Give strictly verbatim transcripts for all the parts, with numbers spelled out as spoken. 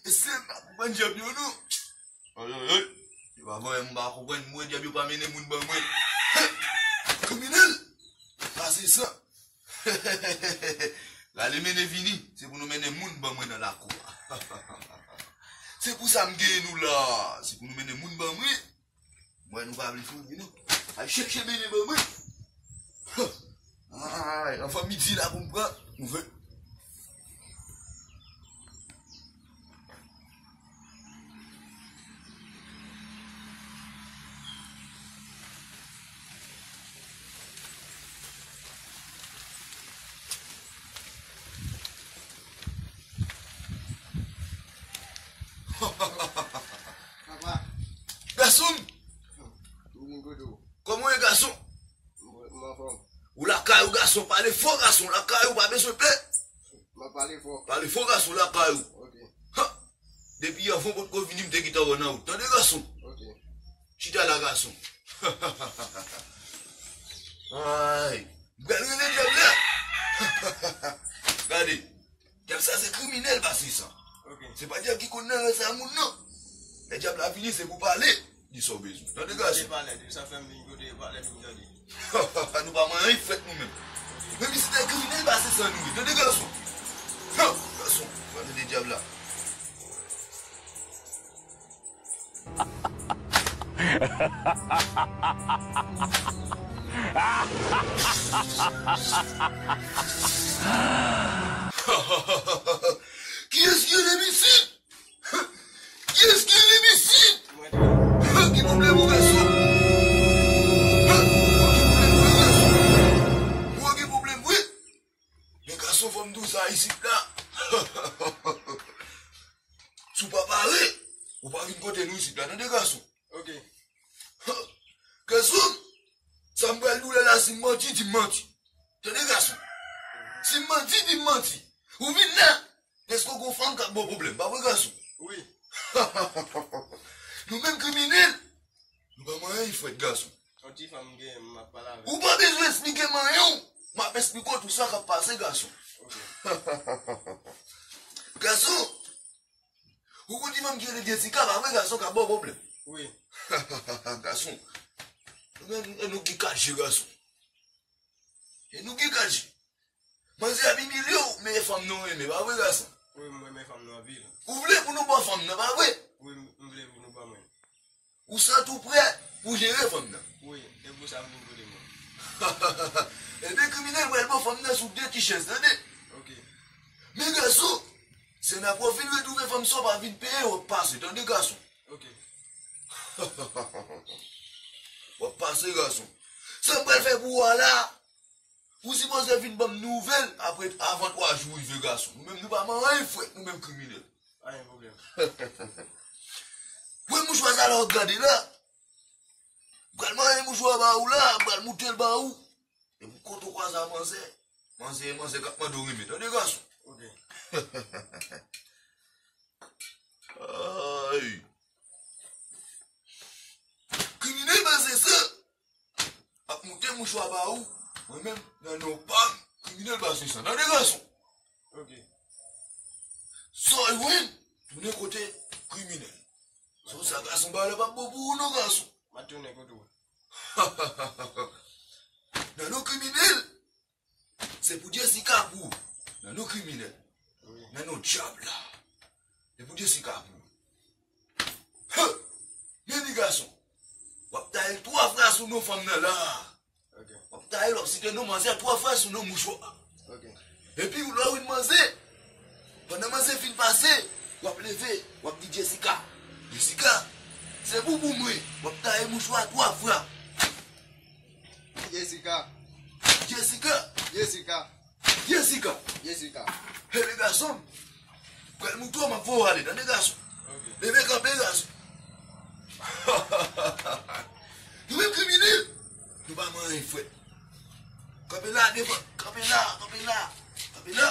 Mesye, m pa konprann djab yo non. Ay, ay, ay. Yo pa voye m pa konprann, mwen djab yo pa mennen moun ban mwen. Kriminèl! Pase san. Rale mennen vini, se pou nou mennen moun ban mwen nan lakou a. Se pou sa m genyen nou la, se pou nou mennen moun ban mwen. Mwen nou pa vle fè anyen non. Al chèche mennen ban mwen. Ay, anvan midi la pou m pran. Ouvè. Papa. Gason m! Ou moun kote w? Kòman w ye gason? M, m anfòm. Ou lakay ou gason, pale fò gason, lakay ou pa bezwen pè. M ap pale fò. Pale fò gason, lakay ou. Ok. Ha! Depi anvan w potko vini, m te gentan wè w nan wout. Tande gason? Ok. Chita la gason. Ay, m pral rele dyab la. Gade. Dyab sa se kriminèl pase san. Ok. Se pa dyab ki konn nan rès a moun non. Lè dyab la vini se pou pale, di sa w bezwen. Tande gason. Kote palè, depi sa fè m vin kote palè pou m tande. Nou pa manyen frèt nou menm. Menm si se kriminèl pase san nou ye. Tande gason. Ha, gason, pa tande dyab la. Kiyès ki rele m isit? Kiyès ki rele m isit? Ki pwoblèm ou gason? Ki pwoblèm ou gason? Ou gen pwoblèm wi. Men gason fò m di w sa isit la. Si w pa pare, ou pa vin kote nou isit la, tande gason. Ok. Gason, sa m pral di w la la, si m manti, di m manti. Tande gason. Si m manti, di m manti. Ou vin la, èske w gon fanm k ap ba w pwoblèm, pa vre gason? Wi. Nou menm kriminèl, nou pa manyen frèt gason. Yon ti fanm gen, m ap pale avè l. Ou pa bezwen esplike m anyen, m ap esplike w tout sa k ap pase gason. Ok. Gason, ou konn ti fanm ki rele Jessica, pa vre gason k ap ba w pwoblèm? Wi. Gason, nou menm, e nou ki kat je gason. E nou ki kat je. Manzè ap imilye w, men e fanm nan w renmen, pa vre gason? Wi, m renmen fanm nan anpil. Ou vle pou nou ba w fanm nan, pa vre? Wi, m, m vle pou nou ban mwen. Ou santi w prè pou jere fanm nan? Wi, e pou sa m vin kote mwen. Ebyen kriminèl pral ba w fanm nan sou de ti chèz, tande? Ok. Men gason, si n ap fin retwouve fanm sa w pa vin peye, w ap pase, tande gason? Ok. W ap pase gason. Sa m pral fè pou ou a la, ou sipoze vin ban m nouvèl apre avan twa jou rive gason. Nou menm nou pa manyen frèt, nou menm kriminèl. Pa gen pwoblèm. Pran mouchwa sa la w ap gade la. M pral manyen mouchwa ba ou la, m pral moute l ba ou. Epi kote w kwaze a manzè, manzè e manzè k ap mande w renmen, tande gason. Ok. Ay. Kriminèl pase san. Ap moute mouchwa ba ou. Mwen menm, nan non pa m, kriminèl pase san. Tande gason. Ok. Sa w jwenn, tounen kote kriminèl. Sa w sa gason, bagay la p ap bon pou ou non gason. M ap tounen kote w. Nan non kriminèl, se pou Jessica pou ou. Nan non kriminèl. Wi. Nan non dyab la. Se pou Jessica pou ou. Huh! Men li gason. W ap taye twa fwa sou non fanm nan la. Ok. W ap taye l, w ap site non manzè twa fwa sou non mouchwa. Ok. Epi w lè w win manzè, pandan manzè fin pase, w ap leve, w ap di Jessica. Jessica, se pou pou mwen. W ap taye mouchwa twa fwa. Jessica. Jessica. Jessica. Jessica. Jessica. Hey, le gason. Pral mouton, m ap voye w ale, tande gason. Ok. Leve kanpe gason. Nou menm kriminèl. Nou pa manyen frèt. Kanpe la, devan. Kanpe la, kanpe la. Kanpe la.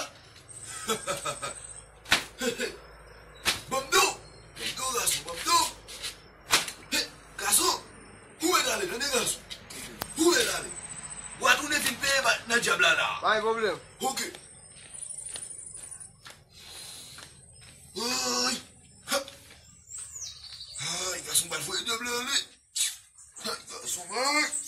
Banm do. Banm do, gason, banm do. Hey, gason, ou ret ale, tande gason. Ou ret ale. W a tounen vin peye ba, nan dyab la la. Pa gen pwoblèm. Ok. Woy. Lele. Gason, mwen.